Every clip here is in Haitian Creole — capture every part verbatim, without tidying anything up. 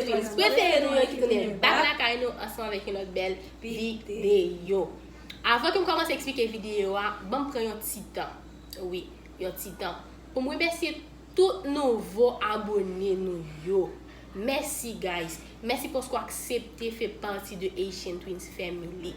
Twins prefere nou yo ki tounen back lakay nou ansanm avèk yon lòt bèl videyo. Avan ke m kòmanse eksplike videyo a, ban m pran yon ti tan. Wi, yon ti tan. Pou m remèsye tout nouvo abone nou yo. Mèsi, guys. Mèsi paske w aksepte fè pati de Haitian Twins Family.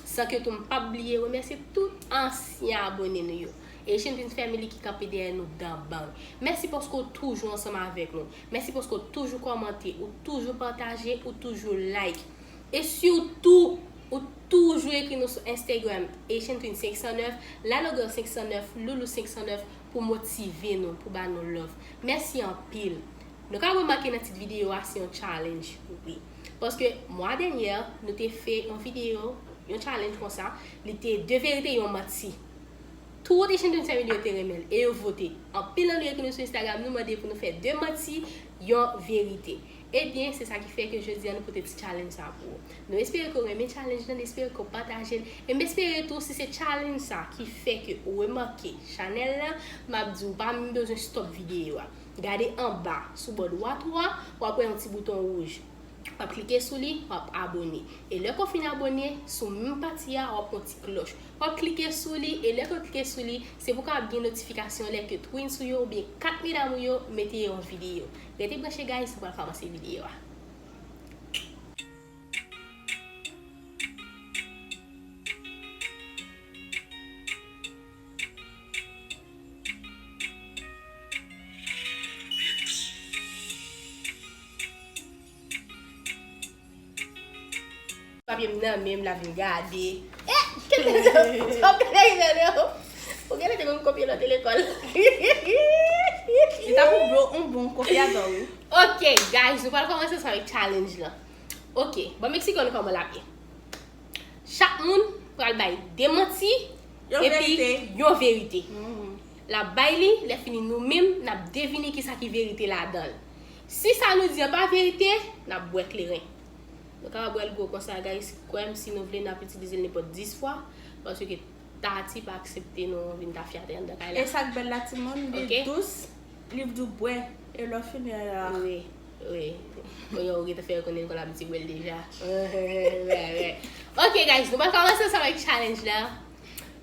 San ke tou m p ap bliye remèsye tout ansyen abone nou yo. Haitian Twins Family ki kanpe dèyè nou dan bang. Mèsi paske w toujou ansanm avèk nou. Mèsi paske w toujou kòmante, ou toujou pataje, ou toujou like. E sitou, ou toujou ekri nou sou Instagram, Haitian Twin senk san nèf, Lalo Girl senk san nèf, Loulou senk san nèf, pou motive nou, pou ba nou love. Mèsi anpil. Nou ka remake nan tit videyo a, se yon challenge, wi. Paske mwa dènyè, nou te fè yon videyo, yon challenge konsa, li te de verite, yon manti. Tout Haitian Twins Family yo te renmen l, e yo vote. Anpil nan nou ekri nou sou Instagram, nou mande pou nou fè de manti, yon verite. Ebyen, se sa ki fè ke jodi a nou pote ti challenge sa pou ou. Nou espere ke w renmen challenge lan, nou espere ke w pataje l. E m espere tou, si se challenge sa ki fè ke ou remake chanèl la, m ap di w pa menm bezwen stop videyo a. Gade anba, sou bò dwat ou a, w ap wè yon ti bouton wouj. W ap klike sou li, w ap abone. E lè ke w fin abone, sou menm pati a, w ap wè yon ti klòch. W ap klike sou li, e lè ke w klike sou li, se pou w ka ap gen notifikasyon lè ke twins ou yo oubyen kat medam ou yo mete yon videyo. Rete branche, guys, nou pral kòmanse videyo a. Papye m nan men m, la vin gade. Eh, kèt, sa w gade rive non. Ou genlè te konn kopye lòt lekòl. Li ta pou blo on bon kopyadò, wi. Ok, guys, nou pral kòmanse ansanm avèk challenge lan. Ok, bon, m eksplike nou kòman l ap ye. Chak moun pral bay de manti epi yon verite. L ap bay li, lè fini nou menm, n ap devine kisa ki verite ladan l. Si sa nou di an pa verite, n ap bwè kleren. Nou kapab wè l gwo konsa, guys. Kwè m, si nou vle, n ap itilize l nenpòt dis fwa, paske Tati pa aksepte nou vin tafyate anndan kay la. E sa k bèl la, timoun, li dous, li dous bwè, e lè w fini a. Wi, wi. Kounye a ou gentan fè yo konnen l konn abitye bwè l deja. Wi, wi. Ok, guys, nou pral kòmanse ansanm avèk challenge la.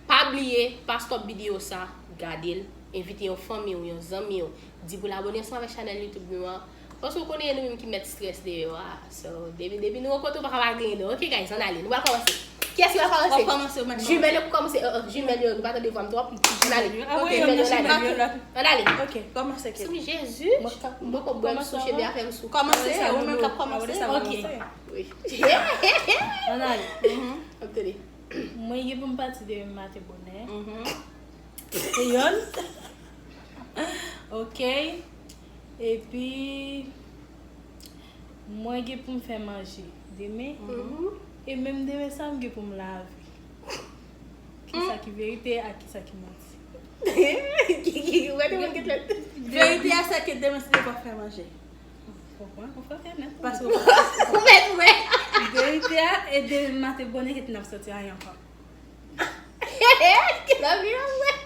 Pa bliye, pa stop videyo sa, gade l, envite yon fanmi w, yon zanmi w, di pou l abone ansanm avèk chanèl YouTube nou an. Paske w konnen e nou menm ki mèt strès deyò a. So, depi, depi nou rankontre, w pa ka pa genyen non. Ok, guys, ann ale. Nou pral kòmanse. Kiyès ki pral kòmanse? W ap kòmanse, w mèt kòmanse. Jimèl yo pou kòmanse. Uh, uh, jimèl yo, nou pa tande vwa m twòp. Ann ale. Ok, jimèl yo, ann ale. Ann ale. Ok, kòmanse, Kate. Sou mi, Jezi. Mwen poko bwè m sou cheve a fè m sou. Kòmanse, ou menm k ap kòmanse. Ok. Wi. Ann ale. Ap tande. Mwen gen pou m pati demen maten bonè. Se yonn. Ok. Epi, mwen gen pou m fè manje demen. E menm demen sa, m gen pou m lave. Kisa ki verite ak kisa ki manti? Ki, ki, ki, wè te mwen gen lè. Verite a, se ke demen se demen w ap fè manje. Konprann, konprann, fè nèt. Paske ou mèt wè. Verite a, e demen maten bonè ke n ap soti a ankò. Nan vi a, wè.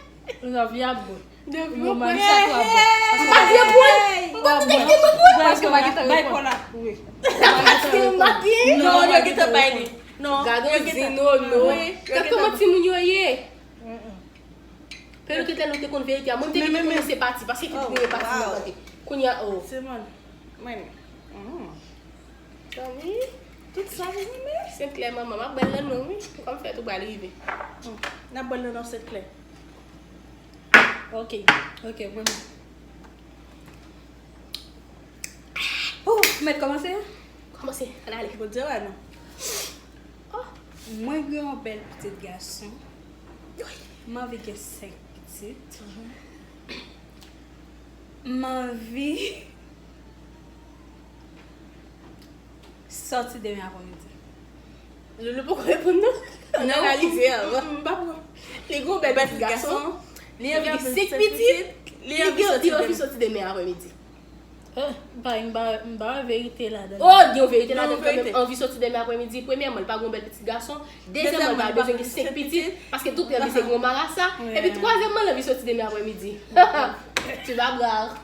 Nan vi a, bon. Nan vi a, bon. Sa twa bon. M pa gen pwen. M pa gen pwen. Paske m pa gen tan bay kò la. Wi. Paske m pa gen. Non, yo gen tan bay li. Non. Gade yo gen tan. Wi. Gade kòman timoun yo ye. Pèl ki tèl nou te konn verite a. Mwen m te gen pou mwen se pati. Paske ki te gen pati nan tante. Kounye a, oh. Se mwen. Mwen. Zanmi, tout sa vin men. Sent Klè manman, m ap bwè l nan non, wi. Kòm fèt ou pral rive. Hmm. N ap bwè l nan non Sent Klè. Ok, ok, vrèman. Oh, mèt kòmanse? Kòmanse, ann ale. Bondye wè nou. Oh. Mwen gen yon bèl pitit gason. M anvi gen senk pitit. M anvi sòti demen aprèmidi. Loulou poko reponn non. Ann analize anvan. M pa pran. Li gon bèl pitit gason. Li anvi gen senk pitit. Li anvi sòti demen aprèmidi. Eh, m pa, m pa, m pa wè verite ladan. Oh, gen yon verite ladan kanmenm. Anvi sòti demen aprèmidi. Premyèman, li pa gon bèl pitit gason. Dezyèmman, li pa bezwen gen senk pitit. Paske tout li anvi se gwo marasa. Epi twazyèmman, li anvi sòti demen aprèmidi. Tu vas voir.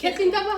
Kathleen ta va.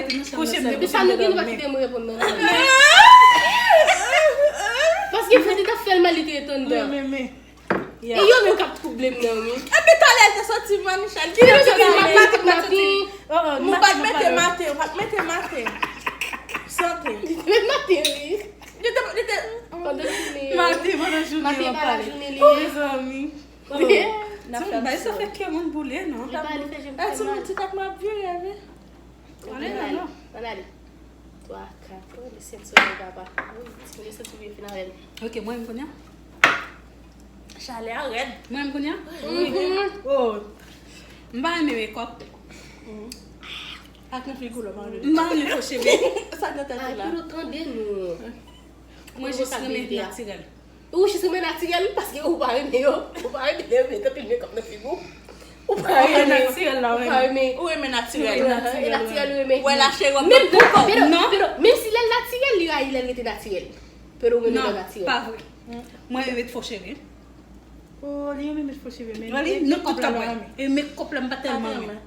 rete nan chanm nan sèl. Depi sa nou gen, nou pa kite m reponn non. Paske fò te t ap fè l mal, li te rete anndan. E yo menm k ap twouble m nan, wi. Epi talè l te soti, Manisha, l di l te soti, m pa t mete maten. Ou pa t mete maten, ou pa t mete maten. Sante. Li te met maten, wi. Li te, li te. Pandan jounen. Maten, pandan jounen, maten, w ap pale. Mezanmi. Ti bay sa fè kè moun boule, non? Li pa, li fè je m fè mal. Ti moun ti tak m ap vire, wi. Ale, ale, ale. Twa, kat. Oh, le sèt solèy, papa. Wi, ti moun santi byen fin avè l. Ok, mwen menm kounye a? Chalè a rèd. Mwen menm kounye a? Oh, m pa renmen mekòp. Ak nan figi w la, m pa renmen. M pa renmen fo cheve. Sa nan tèt ou la? Ay, pou nou tande nou. Mwen jis renmen natirèl. Ou jis renmen natirèl, paske ou pa renmen yo. Ou pa renmen lè yo mete anpil mekòp nan figi w. Ou pa renmen natirèl la, ou pa renmen. Ou renmen natirèl. E natirèl ou renmen. Wè la cheri w ap pran kòb. Menm si lè l natirèl, li rayi lè l rete natirèl. Pero ou renmen lè natirèl. Non, pa vre. Mwen renmen fo cheve. Oh, li renmen met fo cheve, men li tout tan bwè. E mekòp la, m pa tèlman renmen.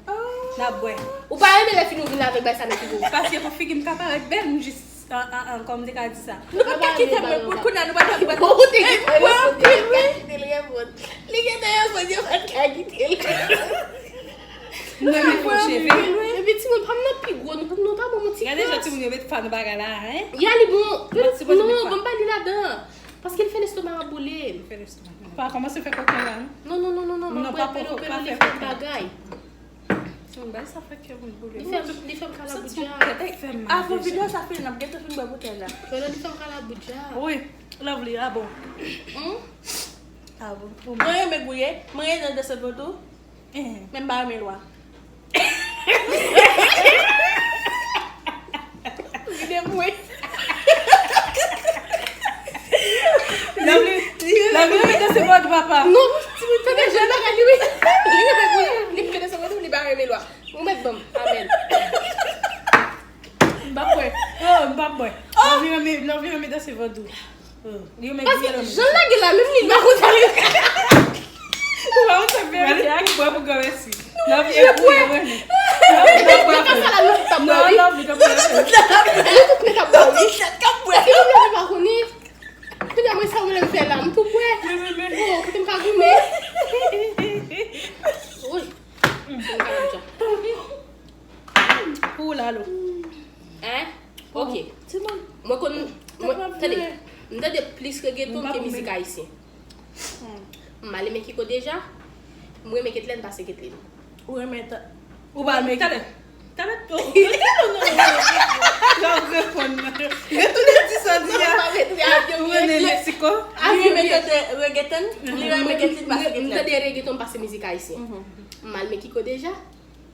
N ap bwè. Ou pa renmen lè fini ou vin avèk bay sa nan figi w. Paske pou figi m ka parèt bèl, m jis, an, an, an, kòman m te ka di sa? Nou pa ka kite mwen pou kounye a, nou pa ka bwè. Ou te gentan reponn, li gentan reponn. Li gentan reponn, yo pa t ka kite l. Mwen renmen fo cheve. Epi ti Nou pa nan pi gwo, nou, nou ta bon, yon ti kras. Gade jan timoun yo met fwa nan bagay la, hein? Ya, li bon. Yon ti bon, non, bon, pa li ladan. Paske l fè lestoma a boule. Li fè lestoma. Pa kòmanse fè koken la, non? Non, non, non, non, non, non, pa, pa, pa fè koken. Li fè bagay. Timoun, bay sa fè kè moun boule. Li fè, li fè m kalabouja. Avan videyo sa fini, n ap gentan fin bwè boutèy la. Pwele li fè m kalabouja. Wi, Lovely, a bon. Hmm? A bon, pou mwen. Mwen renmen gouye, mwen renmen danse vodou. Eh. Men m pa renmen lwa. Gide mwen. Lovely, Lovely, mete se vòdou papa. Non, timoun, tande jan bagay li, wi. Li renmen gouye, li mete se vòdou, li pa renmen lwa. Ou mèt ban m. Amèn. M p ap bwè. Oh, m p ap bwè. Lovely renmen, Lovely renmen danse vodou. Oh, li renmen gouye, Lovely. Paske jan l lage la, menm li, li pa konn sa l. Ou pa konn sa verite a. Ou bwè pou granmèsi. Lovely e gouye, mwen. Lovely pa bwè. Non, Lovely pa bwè, wi. Li tout nèt ap bwè, wi. Paske Lovely pa konnen. Kounye a, mwen sa w vle m fè la, m tou bwè. Oh, kote m ka goumen. Wi. Pou ou la, lo. Hein? Ok. Mwen konn, mwen, tande, m tande plis regeton ke mizik ayisyen. M ale men Kiko deja, m renmen Ketlène pase Ketlène. Ou renmen ta-, ou pa renmen Kiko? Talè. Talè, oh, non, non, non, non, non. Jan w reponn mwen. Retounen di sa w di a. Ou renmen Mexico? Li renmen tande regeton, li renmen Ketlène pase Ketlène. M tande regeton pase mizik ayisyen. M al men Kiko deja.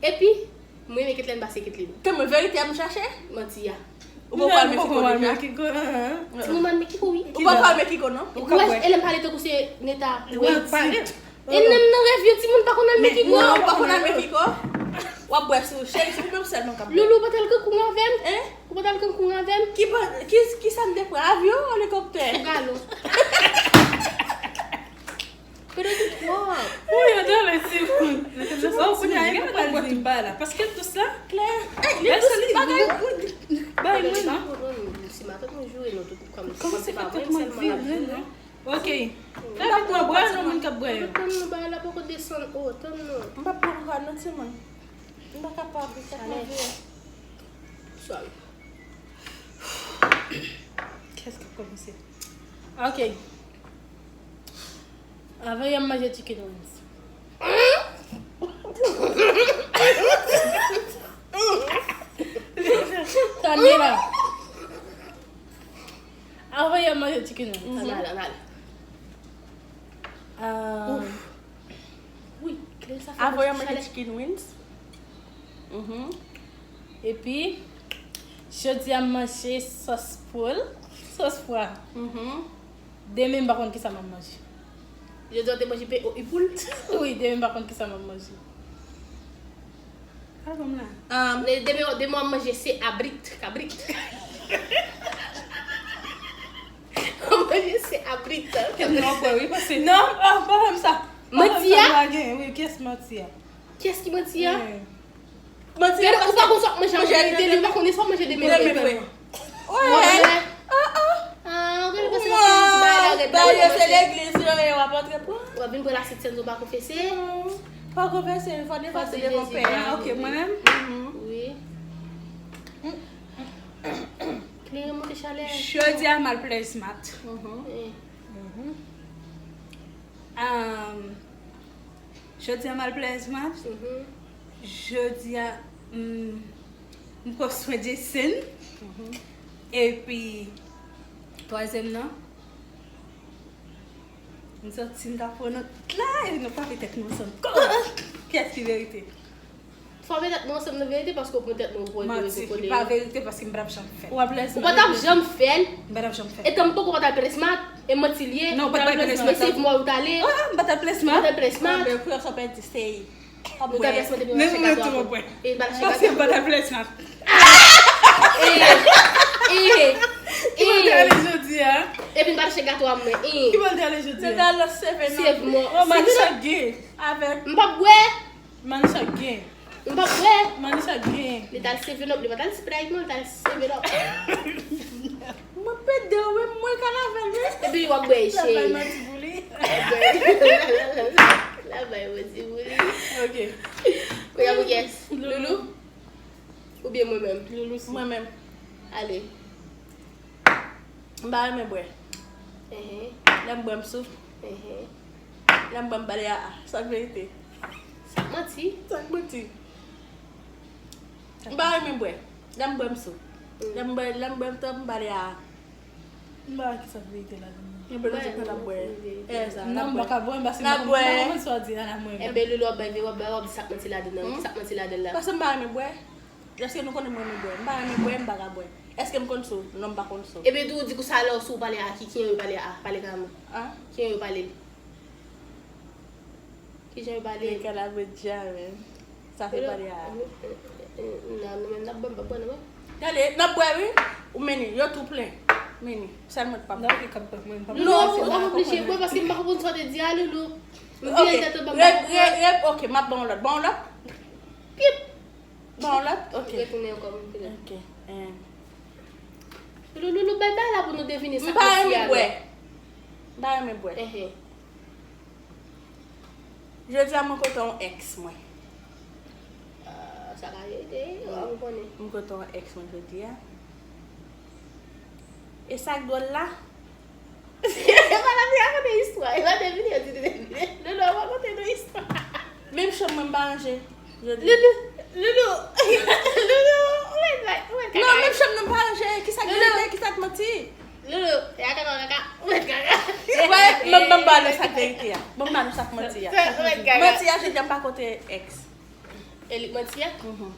Epi, m renmen Ketlène pase Ketlène. Ke mwen verite a m chache? Manti a. Ou poko al men Kiko deja? Timoun, m al men Kiko, wi. Ou poko al men Kiko, non? Ou wè, e lè m pale tankou se neta. Ou wè, pale. E menm nan rèv yo, timoun pa konn al men Kiko. Non, ou pa konn al men Kiko. W ap bwè sou chèz, ou menm sèlman k ap bwè. Loulou, ou pa t al Kankoun avè m? Hein? Ou pa t al Kankoun avè m? Ki pa, ki, ki sa n te pran? Avyon, elikoptè? Sou galon. Pede tout twòp. Wi, yo dole timoun. Oh, kounye a, e pa pral di m bagay la. Paske dous la. Klè. Ey, li dous, li bagay. Bay mwen non. Si matant mwen joure nou tout kòm se pa mwen sèlman l ap joure. Ok. Tann nou bwè, non, moun k ap bwè yo. Tann nou bagay la poko desann. Oh, tann nou. M p ap bwè ankò non, timoun. M pa kapab, sa manje. Sorry. Kiyès k ap kòmanse? Ok. Avan yè m manje chicken wings. Tande la. Avan yè m manje chicken wings. Ann ale, ann ale. Ah. Wi, kle sa fè. Avan yè m manje chicken wings. Mhm. Epi, jodi a m manje sòs poul, sòs pwa. Mhm. Demen m pa konn kisa m ap manje. Jodi a w te manje P O I poul? Wi, demen m pa konn kisa m ap manje. Pardon la. Um, demen, demen w ap manje se abrit, kabrit. W ap manje se abrit. Kèt nan w ap bwè, wi, pase. Non, oh, pa fè m sa. Manti a? Wi, kiyès manti a? Kiyès ki manti a? Manti a, ou pa konn sa w ap manje an reyalite, li pa konnen sa w ap manje demen vre. Demen vre. Wè. Ah, ah. Ah, ou genlè panse paske nou di bagay la rèd la, ou panse se legliz yo ye, w ap antre pran. W ap vin pran lasentsèn, ou pa konfese. Pa konfese, fò defase devan Pè a. Ok, mwen menm? Wi. Kleren monte chalè. Jodi a m al plèzmat. Mhm. Eh. Mhm. Um, Jodi a m al plèzmat. Mhm. Jodi a, m, m pran swen Jason. Mhm. Epi, twazyèm nan, m santi m ta pran nan tout la, e nou frape tèt nou ansanm. Kiyès ki verite? Frape tèt nou ansanm nan verite paske w pran tèt mwen pou rezo kole. Manti, li pa verite paske m pa t ap janm fè l. Ou pa t ap janm fè l? M pa t ap janm fè l. E tanm poko pa t al plèzmat? E manti l ye. Non, ou pa t al plèzmat. E se mò ou t ale. Ah, m pa t al plèzmat. Ou pa t al plèzmat. Ah, ben, frè, sa pèdi, se ou t al plèzmat epi m achte gato a. Epi m pa t achte gato. Paske m pa t al plèzmat. Eh, eh, eh. Ki bò l te ale jodi a? Epi m pa t achte gato a mwen. Eh. Ki bò l te ale jodi a? Se ta lòt seve non. Save mò. Oh, Manisha gen. Avèk. M p ap bwè. Manisha gen. M p ap bwè. Manisha gen. Li t al seven up, li pa t al Sprite non, li t al seven up. Mwen pede w, wi, mwen kanavèl, wi. Epi w ap bwè, cheri. L ap bay manti pou li. L ap bay manti pou li. Ok. Kounye a pou kiyès? Loulou? Oubyen mwen menm? Loulou si. Mwen menm. Ale. M pa renmen bwè. Enhen. Lè m bwè, m sou. Enhen. Lè m bwè, m pale a a. Sa k verite? Sa k manti? Sa k manti? M pa renmen bwè. Lè m bwè, m sou. Lè m bwè, lè m bwè, m twòp, m pale a a. M pa wè ki sa k verite ladan nan. Gen bwè, nou di ke n ap bwè. E sa, n ap bwè. Non, m pa ka bwè, m pa si m pa konprann sa w di a la mwen menm. Enben, Loulou, w ap bay, w ap bay, w ap di sa k manti ladan nan. Ki sa k manti ladan la? Paske m pa renmen bwè. Èske nou konnen mwen renmen bwè? M pa renmen bwè, m pa ka bwè. Èske m konn sou? Non, m pa konn sou. Ebyen, tou ou di konsa lè w sou w pale a ki? Kijan yo pale a? Pale ka mwen. An? Kijan yo pale? Kijan yo pale? Men kè la vre dja, men. Sa se pale a. Nan, nou menm n ap bwè, m p ap bwè non, men. Gade, n ap bwè, wi. Ou mennen, yo tou plen. Mennen, sèl mwen k p ap bwè. Non, ou oblije bwè paske m pa konprann sa w te di a, Loulou. M vire tèt ou ban m. Ok, m ap ban w lòt. Ban w lòt? Pip! Bon, lòt, ok. Retounen ankò, m vin. Ok. Loulou, Loulou, bay bay la pou nou devine sa k manti a non. M pa renmen bwè. M pa renmen bwè. Enhen. Jodi a, mwen kote yon ex mwen. Ah, sa ka rete, ou konnen. M kote yon ex mwen jodi a. E sa k dwòl la, E pa la pou rakonte istwa. E pa devine, yo di devine. Loulou, rakonte nou istwa. Menm chanm mwen m pa ranje. Jodi. Loulou, Loulou, Loulou, ou mèt bay, ou mèt kaka. Non, menm chanm nan m pa ranje. Kisa k verite, kisa k manti? Loulou, e a kaka, kaka, ou mèt kaka. Wè, ban m ba nou sa k verite a. Ban m ba nou sa k manti a. Manti a, jodi a m pa kote ex. E li k manti a? Mhm.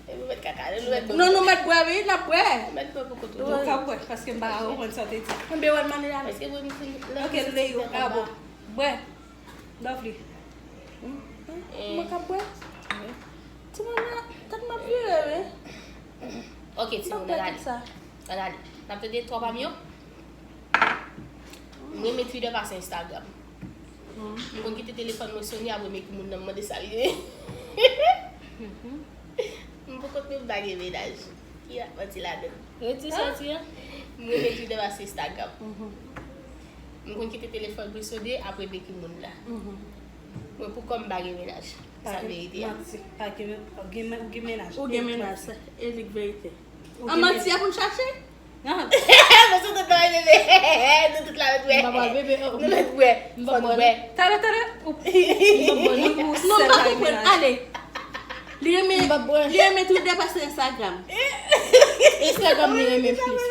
E nou mèt kaka, nou mèt bwè. Non, nou mèt bwè, wi, n ap bwè. Nou mèt bwè pou kont nou. Nou ka bwè, paske m pa konprann sa w te di. Anben, wè l mande la. Paske pou nou fin. Ok, Leyou, a bon. Bwè. Lovely. Mwen ka bwè? Wi. Timoun nan, tèt m ap vire, wi. Ok, timoun, ann ale. Ann ale. N ap tande twa pa m yo? M renmen Twitter pase Instagram. M konn kite telefòn mwen sone apre m ekri moun nan m mande sa l ye. M poko t menm pa gen mennaj. Ki ap manti ladan? Redi sa w di a. M renmen Twitter pase Instagram. M konn kite telefòn mwen sone apre m ekri moun la. Mwen pou kò m pa gen mennaj. Sa verite a. Manti. Pa gen, gen, gen mennaj. Ou gen mennaj. E li k verite. An manti a pou n chache? Mwen sou tout la bebe. Nou tout la mèt bwè. M pa pral bebe. Nou mèt bwè. Fò nou bwè. Talè, talè. Non, m pa konprann. Ale. Li renmen, li renmen Twitter pase Instagram. Instagram li renmen plis.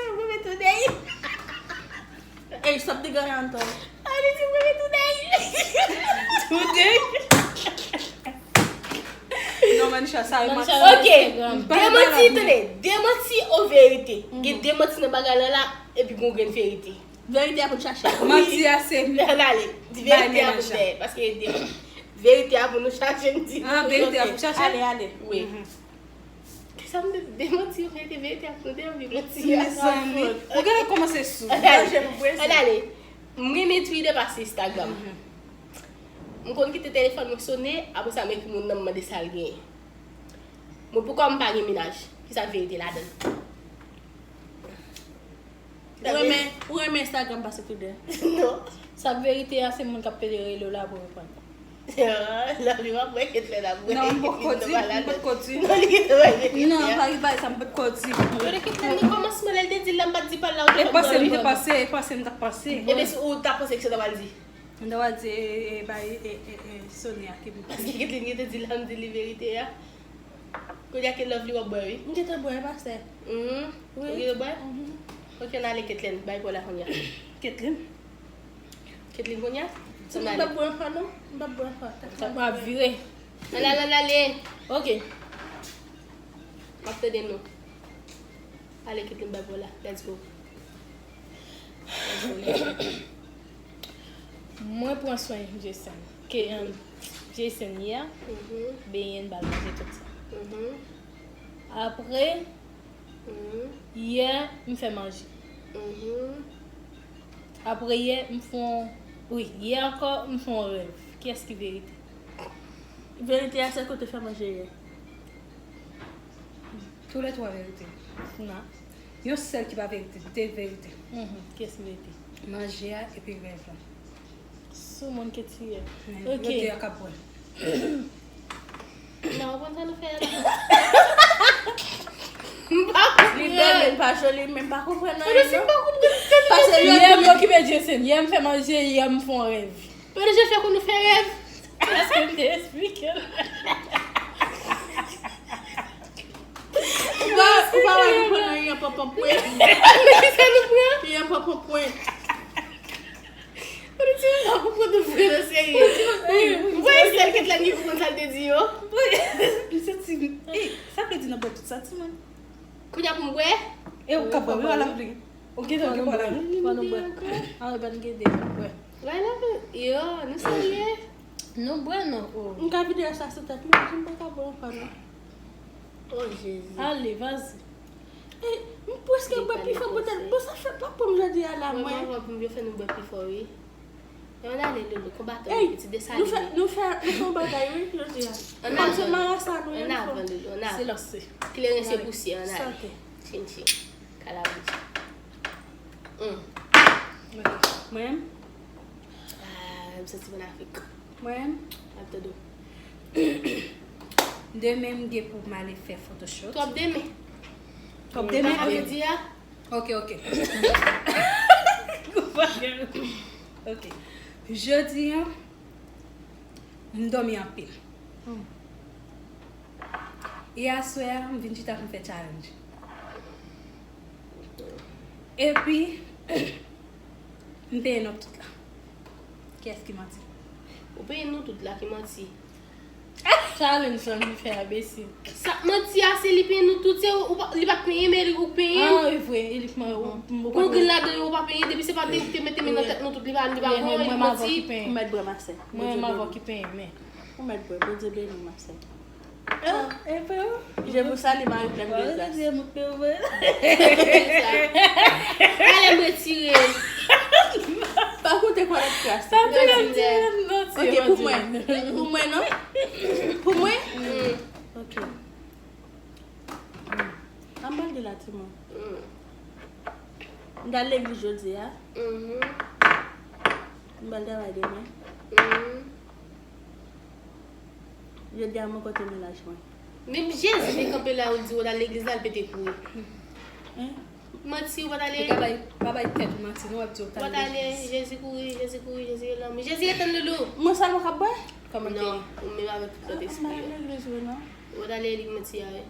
Ey, stop degaranto. Ale, li renmen Twitter. Twitter. Non, Manisha, sa yo manti. Ok, de manti, tande, de manti ou verite? Gen de manti nan bagay la la, epi gon grenn verite. Verite a pou n chache. Manti a se bay mennaj la. Ann ale, di verite a pou n dèyè, paske e de manti. Verite a pou nou chache, m di nou. Ah, verite a pou chache? Ale, ale. Wi. Kisa m te demanti yo, mete verite a pou nou te anvi manti a. Mezanmi. Ou genlè kòmanse sou. Ann ale. M renmen Twitter pase Instagram. M konn kite telefòn mwen sone, apre sa m ekri moun nan m mande sa l genyen. Mwen pou kò m pa gen mennaj. Kisa k verite ladan l? Ou renmen, ou renmen Instagram pase Twitter? Non. Sa k verite a se moun k ap pede rele w la pou reponn. Love li w ap wè Ketlen ap wè. Non, m poko di, m poko di. Non, li gentan wè Ketlen. Non, pa rive sa, m poko di. Yo de Ketlen nan kòmansman lè l te di l la, m pa t di pa l la. E pase m te pase, e pase m t ap pase. Ebyen si ou ta panse ki sa w ta pral di? M ta pral di e, e, bay, e, e, e, Sonia ki vin. Paske Ketlen gentan di la, m di li verite a. Kounye a ke Lovely w ap bwè wi. M gentan bwè, pastè. Mhm. Wi. Ou gentan bwè? Mhm. Ok, ann ale Ketlen, bay pou la kounye a. Ketlen? Ketlen kounye a? M p ap bwè ankò non. M p ap bwè ankò. Tèt mwen ap vire. Ann ale, ann ale. Ok. M ap tande nou. Ale Ketlen, bay pou la. Let's go. Let's go, let's go. Mwen pran swen Jason. Ke, um, Jason yè, benyen l, ba l manje tout sa. Apre, yè, m fè manje. Apre yè, m fè yon, wi, yè ankò, m fè yon rèv. Kiyès ki verite? Verite a se kote fè manje yè. Toulètwa verite. Non. Yon sèl ki pa verite, de verite. Mhm. Kiyès ki verite? Manje a epi rèv la. Sou moun ki tiye. Ok. Yo de a k ap bwè. Non, ou konn sa nou fè a la? Joli, men m pa konprann anyen non. Pase lòt moun yo ki pè Jason. Yè m fè manje, yè m fè yon rèv. Pè Jason fè kou nou fè rèv. Èske m te eksplike l? Ou pa, ou pa wè nou pran nan yon pòpòp pwen. Sa nou pran? Yon pòpòp pwen. Ou di m pa konprann nou vre nan serye. Ou wè sèl kèt la ki konprann sa l te di yo. M santi, ey, sa vle di nan bwè tout sa, timoun. Kounye a pou m bwè? E ou ka bwè, wi, wala vle. Ou gentan gen bwè la. Fò nou bwè. Ann, ban n gede, bwè. Wè la, yo, nou serye. Nou bwè, non, o. M ka vide sa sou tèt mwen, m pa ka bwè ankò, non. O, Jezi. Ale, vazi. Ey, m prèske bwè pi fò poutèt. Bon, sa fè pa pou m jodi a la, mwen. Mwen, mwen, mwen, yo fè nou bwè pi fò, wi. Ann ale, Loulou, konbatan, ey, pitit Desalin. Nou fè, nou fè, nou fè yon bagay, wi, jodi a. Ann avan, ann avan, Loulou, ann avan. Silans. Kleren se pousyè, ann ale. Sante. Tchin, tchin. Kalabouch. Hum. Ok. Mwen menm? Ah, m santi m ann Afrik. Mwen menm? M ap tande w. Demen, m gen pou m ale fè photoshoot. Twòp demen. Twòp demen? Sa vle di a? Ok, ok. Ok. Jodi a, m dòmi anpil. Hmm. E aswè a, m vin chita pou m fè challenge. Epi, m peye nou tout la. Kiyès ki manti? Ou peye nou tout la ki manti. Challenge sa m fè a, enbesil. Sa, manti a, se li peye nou tout, se ou, ou pa, li pa t peye, men li ou peye. Ah, e vre, e li k man-, ou, ou pa peye. Gon grenn ladan yo ou pa peye, depi se pa te ou ki te mete men nan tèt nou tout, li pa, li pa, yeah, bon, li pa manti. Ou mèt bwè, ma sè. Mwen, m avè w ki peye, men. Ou mèt bwè, Bondye beni w, ma sè. Ah, e vre, wi. Je vous salue, Marie pleine de grâce. Ale, m retire. Pa koute kòlèt kras. Sa fè m di, non, ti. Ok, pou mwen. Pou mwen, non? Pou mwen? Mm. Ok. Ann pale de la, timoun. Mm. M t al legliz jodi a. Mhm. M pral travay demen. Mhm. Jodi a, m rankontre mennaj mwen. Menm Jezi te kanpe la, ou di w al legliz la, l pete kouri. Hein? Manti, ou pa t ale. Pa bay, pa bay tèt ou manti, non, w ap di w t al legliz. Ou pa t ale, Jezi kouri, Jezi kouri, Jezi gen lanmou. Jezi gentan, Loulou. Mwen sèlman k ap bwè? Kòman te ye? Non, ou menm avèk tout lòt espri yo. M pa nan legliz vre, non. Ou pa t ale, li k manti a, wi.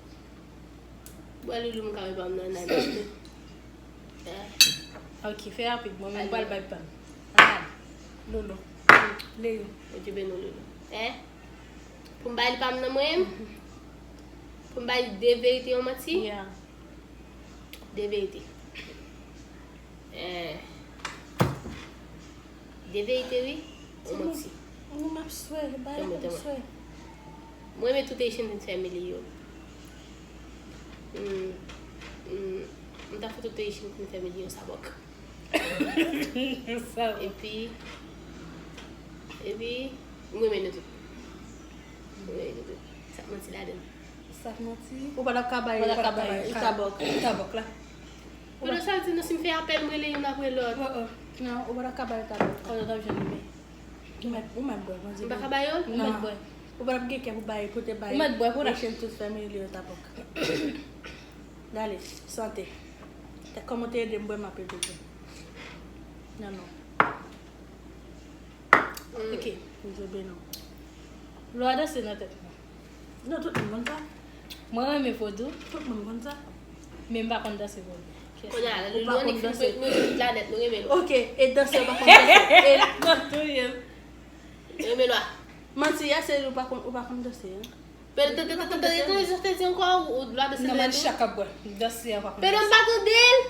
Bwè, Loulou, m ka wè pa m nan analiz tou. Ok, fè rapid, mwen menm m pral bay pa m. Ah, Loulou. Leyou. Bondye beni w, Loulou. Hein? Pou m bay li pa m nan mwen menm? Pou m bay de verite, yon manti? Yeah. De verite. Eh. De verite, wi. Yon manti. Mwen, m ap swè, bay la, m ap swè. Mwen renmen tout Haitian Family yo. Mm, mm, m ta fè tout Haitian Family yo sa bòk. Sa. Epi, epi, m renmen nou tout. M renmen nou tout. Sa k manti ladan l. Sa k manti. Ou pa t ap ka bay, ou pa t ap ka bay, ou ta bòk. Ou ta bòk la. Pou nou sa di nou si m fè apèl, m rele youn apre lòt. Oh, oh. Non, ou pa t ap ka bay, ou ta bòk. Kote w t ap jwenn li? Ou mèt, ou mèt bwè, Bondye beni. M pa ka bay yo? Ou mèt bwè. Ou pa t ap gen kè pou bay, pou te bay. Ou mèt bwè pou la. Haitian tout family yo ta bòk. Dale, sante. Kòman w te ede m bwè, m ap ede w bwè. Non, non. Mm. Ok, Bondye beni w. Lò a danse nan tèt mwen. Non, tout moun konn sa. Mwen renmen vodou. Tout moun konn sa. Men m pa konn danse vodou. Kounye a, nou, nou annik fin fèt, nou tout la nèt, nou renmen lwa. Ok, e danse ou pa konn danse. E nan tou ye. Nou renmen lwa. Manti a, se ou pa konn, ou pa konn danse, hein? Pè, tande, tande, tande, tande, sa te di ankò, ou, ou lwa danse nan tèt ou? Chak ap bwè. Danse a pa konn danse. Pè, m pa tande l.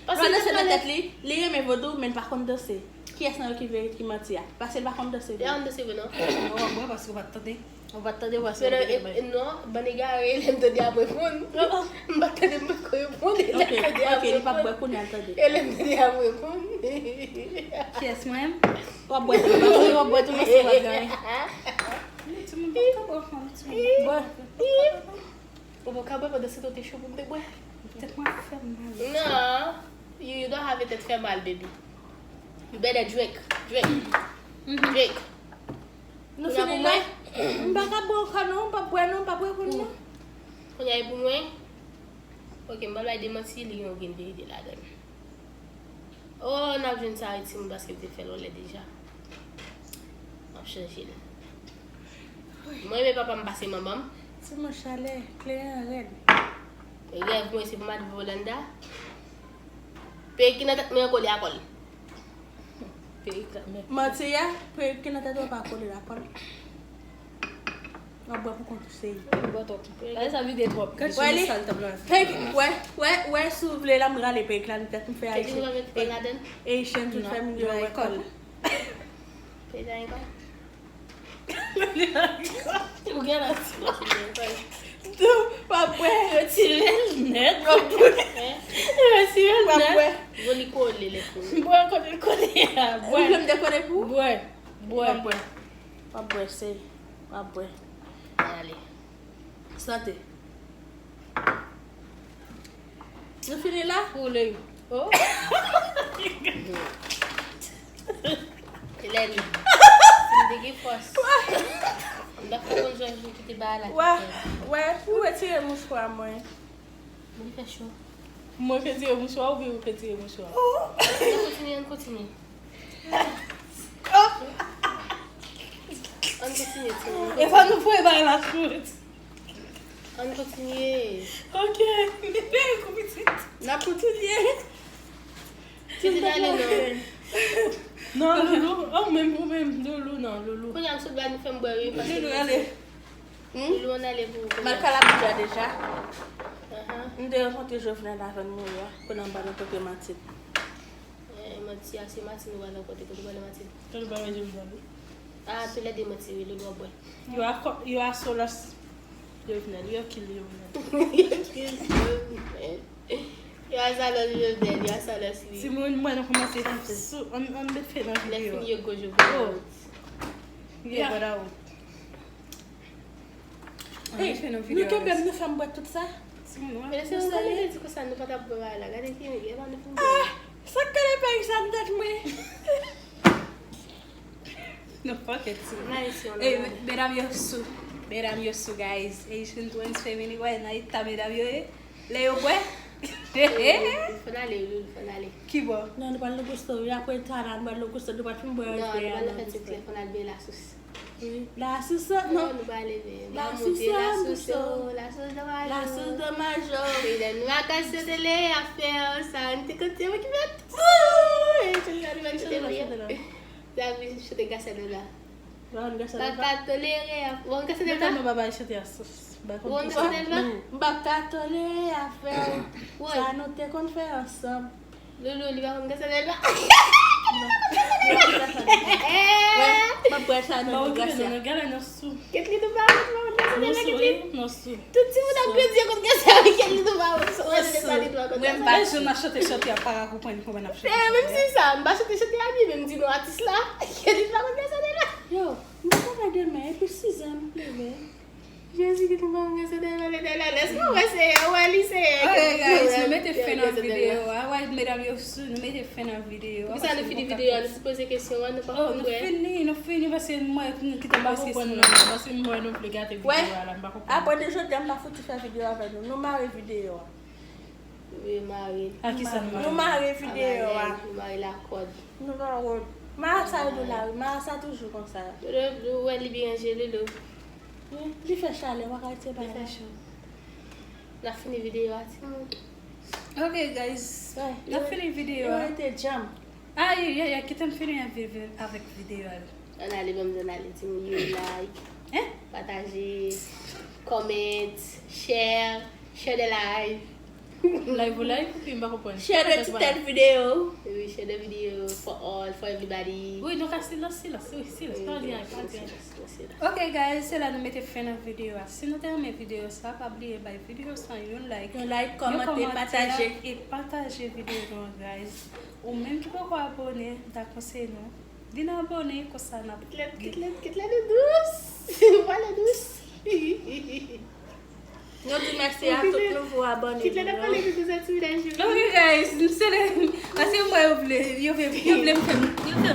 Lwa danse nan tèt li, li renmen vodou, men l pa konn danse. Kiyès nan yo ki vre, ki manti a? Paske l pa konn danse vre. Li pa konn danse vre, non. Ou ap bwè paske ou pa t tande. Ou pa t tande, ou pa t tande. Non, bann egare, lè m tande ap reponn. M pa t tande, m pa t ko reponn. E lè m tande ap reponn. Ok, ok, li p ap bwè kounye a, l tande. E lè m tande ap reponn. Kiyès, mwen menm? W ap bwè tou, w ap bwè tou, paske w ap gade. Timoun, pa t ko bwè, fanm, timoun. Bwè. Ou pa ka bwè pandan se tan w te cho pou m te bwè. Tèt mwen ap fè m mal. Non. You, you don't have a tèt fè mal, baby. You better drink. Drink. Drink. Nou fini la? M pa ka bwè ankò non, m p ap bwè non, m p ap reponn non. Kounye a e pou mwen. Ok, m pral bay de manti, li gen yon grenn verite ladan l. Oh, n ap jwenn sa wi timoun, paske m te fè l yon lè deja. M ap chanje l. Mwen renmen papa m pase manman m. Timoun chalè, kleren an rèd. Rèv mwen se pou madanm Rolanda. Peyik ki nan tèt mwen an kole a kòl. Peyik la, men. Manti a, peyik ki nan tèt ou pa kole a kòl. W ap bwè pou kont ou, seri. Ou bwè twòp. Gade sa vide twòp. Gade sa l t ap la. Peyik, wè, wè, wè, si w vle la, m rale peyik la nan tèt m fè Ayisyen. Ayisyen tout fè moun yo wè kòl. Peyik la gen kòl. Ou gen la. Tou, w ap bwè. Retire l nèt. W ap bwè. Retire l nèt. W ap bwè. Bon, li kole lè fini. Bwè kote l kole a. Bwè. Ou vle m dekole pou ou? Bwè. Bwè. W ap bwè. W ap bwè, se. W ap bwè. Ale. Sante. Nou fini la? Pou le. Oh. Eleni. Si m te gen fòs. M ta fè konn jan jou kite bagay la. Wè, wè, ou retire mouchwa mwen. Li fè cho. Mwen retire mouchwa oubyen ou retire mouchwa? Ann kontinye, ann kontinye. Ann kontinye, timoun. E fò nou voye bagay la sou. Ann kontinye. Ok. Kou pitit. N ap kontinye. Pitit ale non. Non, Loulou. Oh, menm, ou menm, Loulou, non, Loulou. Kounye a m sot ba nou fè m bwè wi, paske Loulou, ale. Hmm? Loulou, ann ale pou ou. M al Kalabouja deja. Ahan. M te rankontre Jovenel avè l mouri a. Kounye a m ba nou kote Matin. Eh, manti a, se Matin ou pral rankontre. Kote ou pral Matin? Kote ou pral Jovenel? Ah, toulède manti, wi, Loulou ap bwè. You are co-, you are so lost, Jovenel. You kill Jovenel. You kill Jovenel. You are so lost, Jovenel. You are so lost, wi. Timoun, mwen, nou kòmanse sou, ann, ann met fen nan videyo. Lè fini yo go Jovenel. Oh. Yeah, but I Hey, nou kenbe m, nou fè m bwè tout sa. Timoun, wè. Men se nou pa te di konsa, nou pa t ap bwè bagay la. Gade ki, e pa nou fin bwè. Ah, sa k kole peyi sa nan tèt mwen? Nou fuck it, timoun. Hey, medam yo sou. Medam yo sou, guys. Haitian Twins Family, wè, nan eta medam yo ye. Lè yo bwè. Fò n ale, Loulou, fò n ale. Ki bò? Non, nou pral nan gusto, wi. Apre ta la, nou pral nan gusto, nou pral fin bwè. Non, nou pral nan fèt sou klè, fò n al benyen lasous. Wi. Lasous, non. Non, nou pral ale benyen. Lasous, lasous, lasous de majo. Lasous de majo. Wi, lè nou vakanse te le afè sa, nou te konte mwen ki fè tout. E tout sa nou pral chante la. Sa vin chante Gassène la. Ron Gassène pa ka tolere a. Ron Gassène pa? Mwen pa bay chante a. Ron Gassène pa? M pa ka tolere afè w. Sa nou te konn fè ansanm. Loulou, li pa Ron Gassène pa? Mwen, m ap bwè sa nan Ron Gassène. Ketly tou pa Ron Gassène pa, Ketly. Tout timoun ap grandi yo konn Gassène, Ketly tou pa Ron Gassène pa. Mwen m pa janm ap chante chante a, pa ka konprann kòman n ap chante. Eh, menm si sa, m pa chante chante a byen, men m di non atis la. Ketly pa konn Gassène pa. Yo, m travay demen, epi sizè m leve. Jezi ki te ban mwen se de la, de la, lès mwen wè Seyè, wè li Seyè. Ok, guys, nou mete fen nan videyo a. Wè, medam yo sou, nou mete fen nan videyo a. Poukisa nou fini videyo a, nou sipoze kesyon an, nou pa konprann. Oh, nou fini, nou fini, paske mwen, nou kite m pase sou nou. Paske mwen, nou vle gate videyo a la, m pa konprann. Apre de jodi a, m pa fouti fè videyo avè nou. Nou mare videyo a. Wi, mare. A kisa nou mare? Nou mare videyo a. Nou mare lakòd. Nou pa wont. Mara sa yo nou la, wi. Mara sa toujou konsa. Loulou, ou wè li byen ranje, Loulou. Wi, li fè chalè, w pa ka retire bagay la. Li fè cho. N ap fini videyo a, timoun. Ok, guys. N ap fini videyo a. Yo rete djanm. Ay, ay, ay, kite m fini avèk videyo a. Ann ale, ban m di ann ale, timoun, yo like, pataje, comment, share, share the live. Live ou live, epi m pa konprann. Share the ti tèt videyo. Wi, share the video for all, for everybody. Wi, nou ka silans, silans, wi, silans. Pa di anyen, pa di anyen. Ok, guys, se la nou mete fen nan videyo a. Si nou te renmen videyo sa, pa bliye bay videyo sa yon like. Yon like, kòmante, pataje. E pataje videyo nou an, guys. Ou menm ki poko abòne, m ta konseye nou vin abòne, konsa n ap... Kit lè, kit lè, kit lè nou dous. Vwala dous. Nou di mèsi a tout nouvo abòne nou yo. Kit lè n ap pale nou dous a ti medam yo. Ok, guys, m sele, paske m wè yo vle, yo vle, yo vle m fè, yo vle